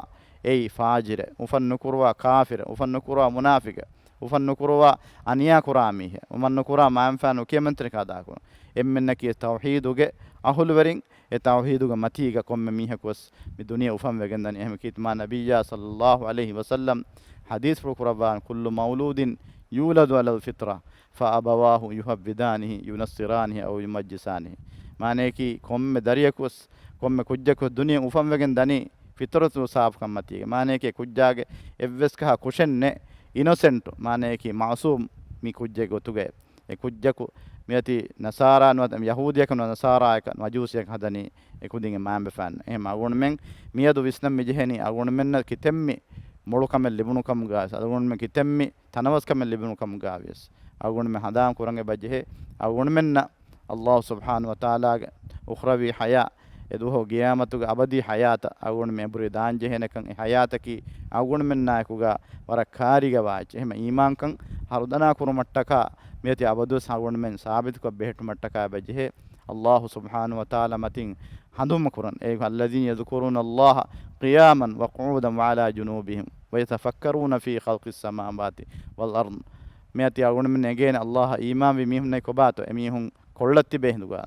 އެއީ ފާޖިރެއް، އުފަން ނުކުރުވާ ކާފިރެއް، އުފަން ނުކުރުވާ މުނާފިޤެއް، އުފަން ނުކުރުވާ އަނިޔާ ކުރާ މީހެއް، އުފަން ނުކުރާ މާތްފާނު ކިޔަމަންތެރިކަން އަދާކުރުން. އެންމެންނަކީ ތައުޙީދުގެ އަހުލުވެރިން، އެ ތައުޙީދުގެ މަތީގަ ކޮންމެ މީހަކުވެސް މި ދުނިޔެ އުފަންވެގެންދަނީ. އެހެން ކީރިތި މާ ނަބިއްޔާ ޞައްލައްލާހު ޢަލައިހި ވަސައްލަމް ޙަދީޘްފުޅު ކުރައްވާ، كل مولود يولد على الفطرة فأبواه يهودانه ينصرانه أو يمجسانه. މާނައަކީ ކޮންމެ ދަރިޔަކުވެސް، ކޮންމެ ކުއްޖަކުވެސް ދުނިޔެ އުފަންވެގެން ދަނީ ފިޠުރަތު ސާފުކަންމަތީގަ. މާނައަކީ ކުއްޖާގެ އެއްވެސް ކަހަ ކުށެއް ނެތް، އިނޮސެންޓު، މާނައަކީ މަޢުޞޫމް މި ކުއްޖެއް ގޮތުގަ. އެ ކުއްޖަކު މިއަތި ނަޞާރާ ނުވަތަ ޔަހޫދިޔަކަށް ނުވަތަ ނަޞާރާއަކަށް މަޖޫސިއަކަށް ހަދަނީ އެ ކުދިންގެ މައިންބަފައިން. އެހެން އަޅުގަނޑުމެން މިއަދު ވިސްނަން މިޖެހެނީ އަޅުގަނޑުމެންނަށް ކިތަންމެ މޮޅުކަމެއް ލިބުނުކަމުގަ، އަޅުގަނޑުމެން ކިތަންމެ ތަނަވަސްކަމެއް ލިބުނުކަމުގަ ވިޔަސް އަޅުގަނޑުމެން ހަނދާން ކުރަން އެބަޖެހޭ، އަޅުގަނޑުމެންނަށް ﷲ ސުބްޙާނަހޫ ވަތަޢާލާގެ އުޚްރަވީ ޙަޔާތް، އެދުވަހު ޤިޔާމަތުގެ އަބަދީ ޙަޔާތަށް އަޅުގަނޑުމެން އެނބުރި ދާންޖެހޭނެކަން، އެ ޙަޔާތަކީ އަޅުގަނޑުމެންނާއެކުގަ ވަރަށް ކާރިގަވާ އެއްޗެއް. އެހެން އީމާންކަން ހަރުދަނާ ކުރުމަށްޓަކާ މިއޮތީ އަބަދުވެސް އަޅުގަނޑުމެން ސާބިތުކޮށް ބެހެއްޓުމަށްޓަކާ އެބަޖެހޭ ﷲ ސުބްޙާނަހޫ ވަތަޢާލާ މަތިން ހަނދުމަކުރަން. އެ الذين يذكرون الله قياما وقعودا وعلى جنوبهم ويتفكرون في خلق السماوات والأرض. މިއަތި އަޅުގަނޑުމެން އެނގޭނެ ﷲ އަށް އީމާންވި މީހުންނަކީ ކޮބާތޯ؟ އެމީހުން ކޮށްލަ ތިބޭ ހިނދުގަ.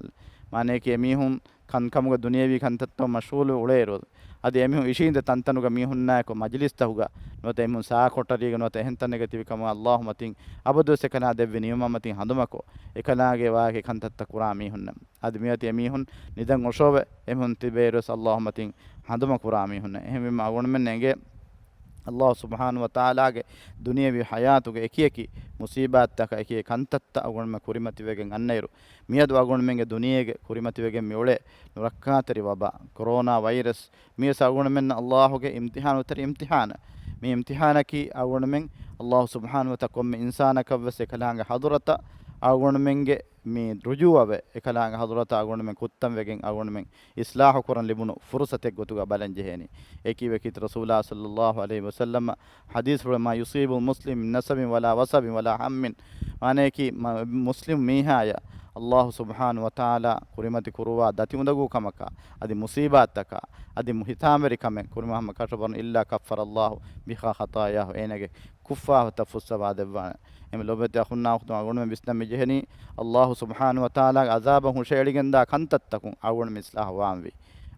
މާނައަކީ އެމީހުން ކަންކަމުގަ ދުނިޔެވީ ކަންތައްތައް މަޝްޣޫލު އުޅޭއިރު، އަދި އެމީހުން އިށީނދެ ތަންތަނުގަ މީހުންނާއެކު މަޖިލިސްތަކުގަ ނުވަތަ އެމީހުން ސާކޮޓަރީގަ ނުވަތަ އެހެން ތަނެއްގަ ތިބި ކަމަށް ﷲ މަތިން އަބަދުވެސް އެކަނާ ދެއްވި ނިޢުމަތް މަތިން ހަނދުމަކޮށް، އެކަނާގެ ވާހަކަ ކަންތައްތައް ކުރާ މީހުންނަށް. އަދި މިއޮތީ އެމީހުން ނިދަން އޮށޯވެ އެމީހުން ތިބޭއިރުވެސް ﷲ މަތިން ހަނދުމަ ކުރާ މީހުންނަށް. އެހެންވީމަ އަޅުގަނޑުމެން އެނގޭ ﷲ ސުބްޙާނަހޫ ވަތަޢާލާގެ ދުނިޔެވީ ޙަޔާތުގެ އެކިއެކި މުޞީބާތްތަކަށް އެކިއެކި ކަންތައްތައް އަޅުގަނޑުމެން ކުރިމަތިވެގެން އަންނައިރު، މިއަދު އަޅުގަނޑުމެންގެ ދުނިޔޭގެ ކުރިމަތިވެގެން މިއުޅޭ ނުރައްކާތެރި ވަބާ، ކޮރޯނާ ވައިރަސް، މިވެސް އަޅުގަނޑުމެންނަށް ﷲގެ އިމްތިޙާނުތެރި އިމްތިޙާނެއް. މި އިމްތިޙާނަކީ އަޅުގަނޑުމެން ﷲ ސުބްޙާނަހޫ ވަތަޢާލާ ކޮންމެ އިންސާނަކަށްވެސް އެކަލާނގެ ޙަޟްރަތަށް އަޅުގަނޑުމެންގެ މި ރުޖޫޢަވެ، އެކަލާނގެ ޙަޟްރަތަށް އަޅުގަނޑުމެން ކުއްތަންވެގެން އަޅުގަނޑުމެން އިޞްލާޙު ކުރަން ލިބުނު ފުރުޞަތެއް ގޮތުގަ ބަލަން ޖެހޭނީ. އެކީ ވަކީ ރަސޫލާ ޞައްލައްލާހު ޢަލައިހި ވަސައްލަމަ ޙަދީޘްފުޅު، ما يصيب المسلم من نصب ولا وصب ولا هم. މާނައަކީ މަ-، މުސްލިމް މީހާޔަށް ﷲ ސުބްޙާނަހޫ ވަތަޢާލާ ކުރިމަތި ކުރުވާ ދަތި އުނދަގޫ ކަމަކާ، އަދި މުޞީބާތްތަކާ، އަދި މު-، ހިތާމަވެރި ކަމެއް ކުރިމަ ހަމަ ކަށަވަރުން، إلا كفر الله بها خطاياه، އޭނަގެ ކުށްފާފަތައް ފުއްސަވާ ދެއްވާނެ. އެމެ ލޮބުވެތި އަޚުންނާ އުޚްތުން، އަޅުގަނޑުމެން ވިސްނަން މި ޖެހެނީ، ﷲ ސުބްޙާނަހޫ ވަތަޢާލާގެ ޢަޛާބަށް ހުށައެޅިގެންދާ ކަންތައްތަކުން އަޅުގަނޑުމެން އިޞްލާޙު ވާންވީ.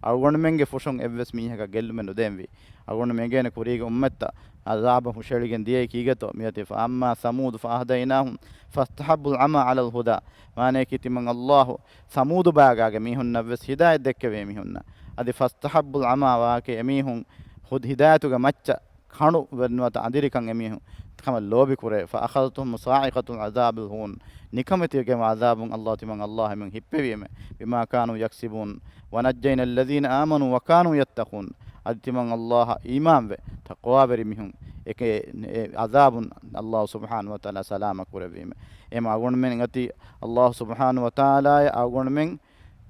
އަޅުގަނޑުމެންގެ ފުށުން އެއްވެސް މީހަކަށް ގެއްލުމެއް ނުދޭންވީ. އަޅުގަނޑުމެން އެނގޭނެ ކުރީގެ އުއްމަތްތައް ޢަޛާބަށް ހުށައެޅިގެން ދިޔައީ ކީގެތޯ؟ މިއޮތީ، فأما ثمود فهديناهم فاستحبوا العمى على الهدى. މާނައަކީ ތިމަން ﷲ ސަމޫދު ބާގާގެ މީހުންނަށްވެސް ހިދާޔަތް ދެއްކެވޭ މީހުންނަށް. އަދި فاستحبوا العمى ވާކީ އެމީހުން ހުދް-، ހިދާޔަތުގެ މައްޗަށް ކަނޑު ވެ-، ނުވަތަ އަނދިރިކަން އެމީހުން ކަމަށް ލޯބިކުރޭ. فأخذتهم صاعقة عذاب الهون. ނިކަމެތިވެގެން ޢަޛާބުން ﷲ ތިމަން ﷲ ހަމަ ހިއްޕެވީމެ. بما كانوا يكسبون. ونجينا الذين آمنوا وكانوا يتقون. އަދި ތިމަން ﷲ އަށް އީމާންވެ، ތަޤްވާވެރި މީހުން އެކޭ، އެ ޢަޛާބުން ﷲ ސުބްޙާނަހޫ ވަތަޢާލާ ސަލާމަތް ކުރެއްވީމެ. އެމަ އަޅުގަނޑުމެން އަތި ﷲ ސުބްޙާނަހޫ ވަތަޢާލާއަށް އަޅުގަނޑުމެން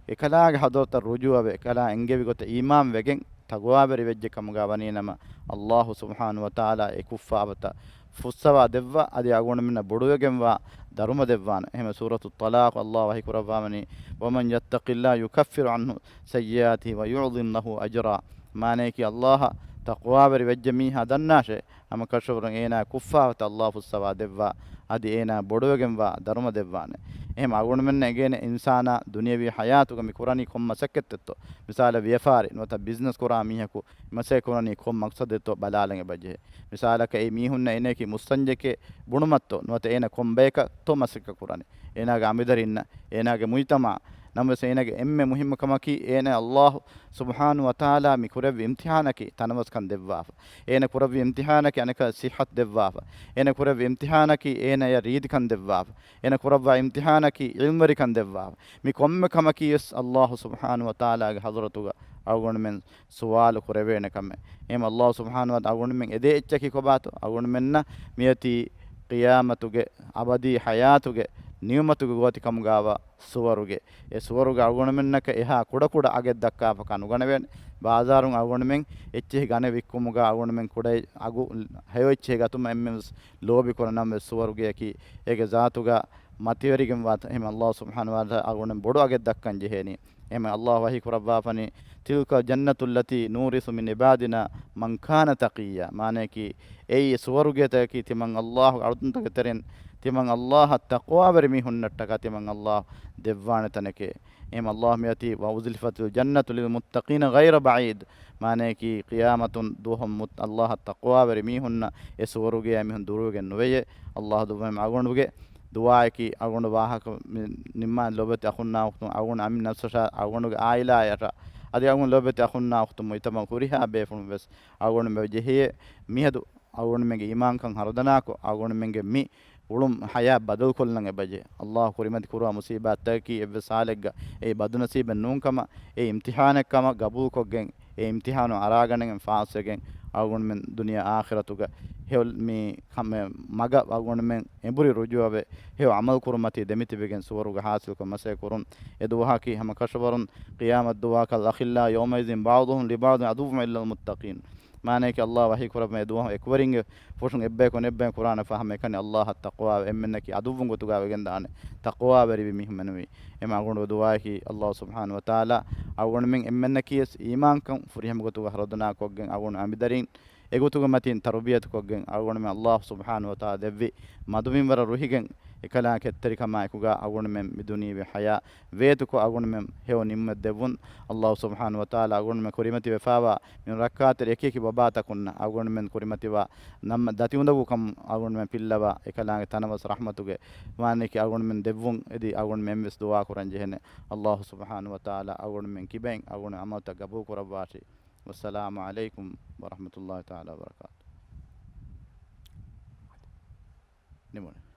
އެކަލާގެ ޙަޟްރަތަށް ރުޖޫޢަވެ، އެކަލާ އެންގެވި ގޮތަށް އީމާންވެގެން ތަޤްވާވެރި ވެއްޖެ ކަމުގަ ވަނީނަމަ، ﷲ ސުބްޙާނަހޫ ވަތަޢާލާ އެ ކުށްފާފަތައް ފުއްސަވާ ދެއްވާ، އަދި އަޅުގަނޑުމެންނަށް ބޮޑުވެގެންވާ ދަރުމަ ދެއްވާނެ. އެހެން ސޫރަތުއް ޠަލާޤު ﷲ ވަޙީ ކުރައްވާމަނީ، ومن يتق الله يكفر عنه سيئاته ويعظم له أجرا. މާނައަކީ ﷲ އަށް ތަޤްވާވެރި ވެއްޖެ މީހާ ދަންނާށޭ، ހަމަ ކަށަވަރުން އޭނާ ކުށްފާފަތައް ﷲ ފުއްސަވާ ދެއްވާ، އަދި އޭނާ ބޮޑުވެގެންވާ ދަރުމަ ދެއްވާނެ. އެހެން އަޅުގަނޑުމެންނަށް އެނގޭނެ އިންސާނާ ދުނިޔަވީ ޙަޔާތުގަ މި ކުރަނީ ކޮން މަސައްކަތެއްތޯ؟ މިސާލަށް ވިޔަފާރި ނުވަތަ ބިޒްނަސް ކުރާ މީހަކު މަސައްކަތް ކުރަނީ ކޮން މަޤްޞަދެއްތޯ ބަލާލަން އެބަޖެހޭ. މިސާލަކަށް އެ މީހުންނަށް އޭނައަކީ މުއްސަންޖެކޭ ބުނުމަށްތޯ ނުވަތަ އޭނަ ކޮން ބަޔަކަށްތޯ މަސައްކަތް ކުރަނީ؟ އޭނާގެ އަނބިދަރިންނަށް، އޭނާގެ މުޖްތަމަޢަށް ނަމަވެސް އޭނާގެ އެންމެ މުހިއްމު ކަމަކީ، އޭނާ އައްލާހު ސުބްޙާނަހު ވަތަޢާލާ މި ކުރެއްވި އިމްތިޙާނަކީ ތަނަވަސްކަން ދެއްވާފަ. އޭނަ ކުރެއްވި އިމްތިޙާނަކީ އަނެކަ ޞިއްޙަތު ދެއްވާފަ. އޭނަ ކުރެއްވި އިމްތިޙާނަކީ އޭނަޔަށް ރީތިކަން ދެއްވާފަ. އޭނަ ކުރައްވާ އިމްތިޙާނަކީ ޢިލްމުވެރިކަން ދެއްވާފަ. މި ކޮންމެ ކަމަކީ ވެސް އައްލާހު ސުބްޙާނަހު ވަތަޢާލާގެ ޙަޟްރަތުގަ އަޅުގަނޑުމެން ސުވާލު ކުރެވޭނެ ކަމެއް. އެހެން އައްލާހު ސުބްޙާނަހު ވަތަޢާލާ އަޅުގަނޑުމެން އެދޭ އެއްޗަކީ ކޮބާތޯ؟ އަޅުގަނޑުމެންނަށް މިއޮތީ ޤިޔާމަތުގެ އަބަދީ ޙަޔާތުގެ ނިޢުމަތުގެ ގޯތިކަމުގާވާ ސުވަރުގެ. އެ ސުވަރުގެ އަޅުގަނޑުމެންނަކަށް އެހާ ކުޑަކުޑަ އަގެއް ދައްކާފަކާ ނުގަނެވޭނެ. ބާޒާރުން އަޅުގަނޑުމެން އެއްޗެހި ގަނެ ވިއްކުމުގާ އަޅުގަނޑުމެން ކުޑަ އަގު ހެޔޮ އެއްޗެހި ގަތުމަށް އެންމެންވެސް ލޯބި ކުރަން ނަމަވެސް ސުވަރުގެއަކީ އޭގެ ޒާތުގަ މަތިވެރިގެންވާ އެހެން އައްލާހު ސުބްޙާނަހު ވަތަޢާލާ އަޅުގަނޑުމެން ބޮޑު އަގެއް ދައްކަން ޖެހޭނީ. އެހެން އައްލާހު ވަޙީ ކުރައްވާފަނީ، تلك الجنة التي نورث من عبادنا من كان تقيا. މާނަޔަކީ، އެއީ ސުވަރުގޭތަކަކީ ތިމަން އައްލާހުގެ އަޅުތަންތަކުގެ ތެރެއިން ތިމަން އައްލާހަށް ތަޤްވާވެރި މީހުންނަށްޓަކާ ތިމަން އައްލާހު ދެއްވާނެ ތަނެކޭ. އެހެން އައްލާހު މިއޮތީ، وأزلفت الجنة للمتقين غير بعيد. މާނަޔަކީ، ޤިޔާމަތުން ދުވަހު މުތް-، އައްލާހަށް ތަޤްވާވެރި މީހުންނަށް އެ ސުވަރުގެޔާ މީހުން ދުރުވެގެން ނުވެޔޭ. އައްލާހު ދުވަހު އަޅުގަނޑުގެ ދުޢާއަކީ، އަޅުގަނޑު ވާހަކަ މި ނިންމާ ލޯބިވެތި އަޚުންނާ އުޚްތުން، އަޅުގަނޑު އަމިއްލަ ނަފްސަށާ، އަޅުގަނޑުގެ ޢާއިލާއަށާ، އަދި އަޅުގަނޑު ލޯބިވެތި އަޚުންނާ އުޚްތުން މުޖްތަމަޢު ހުރިހާ ބޭފުޅުން ވެސް އަޅުގަނޑުމެން ޖެހޭ މިއަދު އަޅުގަނޑުމެންގެ އީމާންކަން ހަރުދަނާކޮށް، އަޅުގަނޑުމެންގެ މި އުޅުން ޙަޔާތް ބަދަލުކޮށްލަން އެބަޖެހޭ. އައްލާހު ކުރިމަތި ކުރުވާ މުޞީބާތްތަކަކީ އެއްވެސް ޙާލެއްގަ އެއީ ބަދުނަސީބެއް ނޫންކަމަށް، އެއީ އިމްތިޙާނެއްކަމަށް ގަބޫލުކޮށްގެން، އެ އިމްތިޙާނު އަރާގަނެގެން ފާސްވެގެން، އަޅުގަނޑުމެން ދުނިޔެ އާޚިރަތުގަ ހެޔޮ މި ކަމެއް މަގަށް އަޅުގަނޑުމެން އެނބުރި ރުޖޫޢަވެ، ހެޔޮ ޢަމަލު ކުރުމަތީ ދެމިތިބެގެން ސުވަރުގެ ޙާޞިލްކޮށް މަސައްކަތް ކުރުން. އެ ދުވަހަކީ ހަމަ ކަށަވަރުން ޤިޔާމަތް ދުވަހަކަށް، الأخلاء يومئذ بعضهم لبعض عدو إلا المتقين. މާނަޔަކީ، އައްލާހު ވަޙީ ކުރައްވަނީ އެ ދުވަހު އެކުވެރިންގެ ފުށުން އެއްބަޔަކު އަނެއްބަޔަށް ކުރާނެ ފަހަމެއް ކަން އައްލާހަށް ތަޤްވާވެ، އެންމެންނަކީ ޢަދުއްވުން ގޮތުގަ ވެގެންދާނެ، ތަޤްވާވެރިވި މީހުން މެނުވީ. އެމަ އަޅުގަނޑު ދުޢާއަކީ، އައްލާހު ސުބްޙާނަހު ވަތަޢާލާ އަޅުގަނޑުމެން އެންމެންނަކީވެސް އީމާންކަން ފުރިހަމަ ގޮތުގަ ހަރުދަނާކޮށްގެން، އަޅުގަނޑު އަނބިދަރީން އެގޮތުގެ މަތީން ތަރުބިޔަތުކޮށްގެން، އަޅުގަނޑުމެން އައްލާހު ސުބްޙާނަހު ވަތަޢާލާ ދެއްވި މަދުމިންވަރަށް ރުހިގެން، އެކަލާނގެ ކެތްތެރިކަމާ އެކުގަ އަޅުގަނޑުމެން މި ދުނިޔެވި ޙަޔާތް ވޭތުކޮށް، އަޅުގަނޑުމެން ހެޔޮ ނިޢުމަތް ދެއްވުން. އައްލާހު ސުބްޙާނަހު ވަތަޢާލާ އަޅުގަނޑުމެން ކުރިމަތިވެފައިވާ މި ރައްކާތެރި އެކިއެކި ބަބާތަކުންނަށް އަޅުގަނޑުމެން ކުރިމަތިވާ ނަމަ ދަތި އުނދަގޫކަން އަޅުގަނޑުމެން ފިއްލަވާ، އެކަލާނގެ ތަނަވަސް ރަޙްމަތުގެ ވާނެކި އަޅުގަނޑުމެން ދެއްވުން އެދި، އަޅުގަނޑުމެން ވެސް ދުޢާ ކުރަން ޖެހެނެ. އައްލާހު ސުބްޙާނަހު ވަތަޢާލާ އަޅުގަނޑުމެން ކިބައިން އަޅުގަނޑު ޢަމަލުތައް ގަބޫލު ކުރައްވާށި. ވައްސަލާމު ޢަލައިކުމް ވަރަޙްމަތުﷲ ތަޢާލާ ވަބަރަކާތު. ނިމުނެ.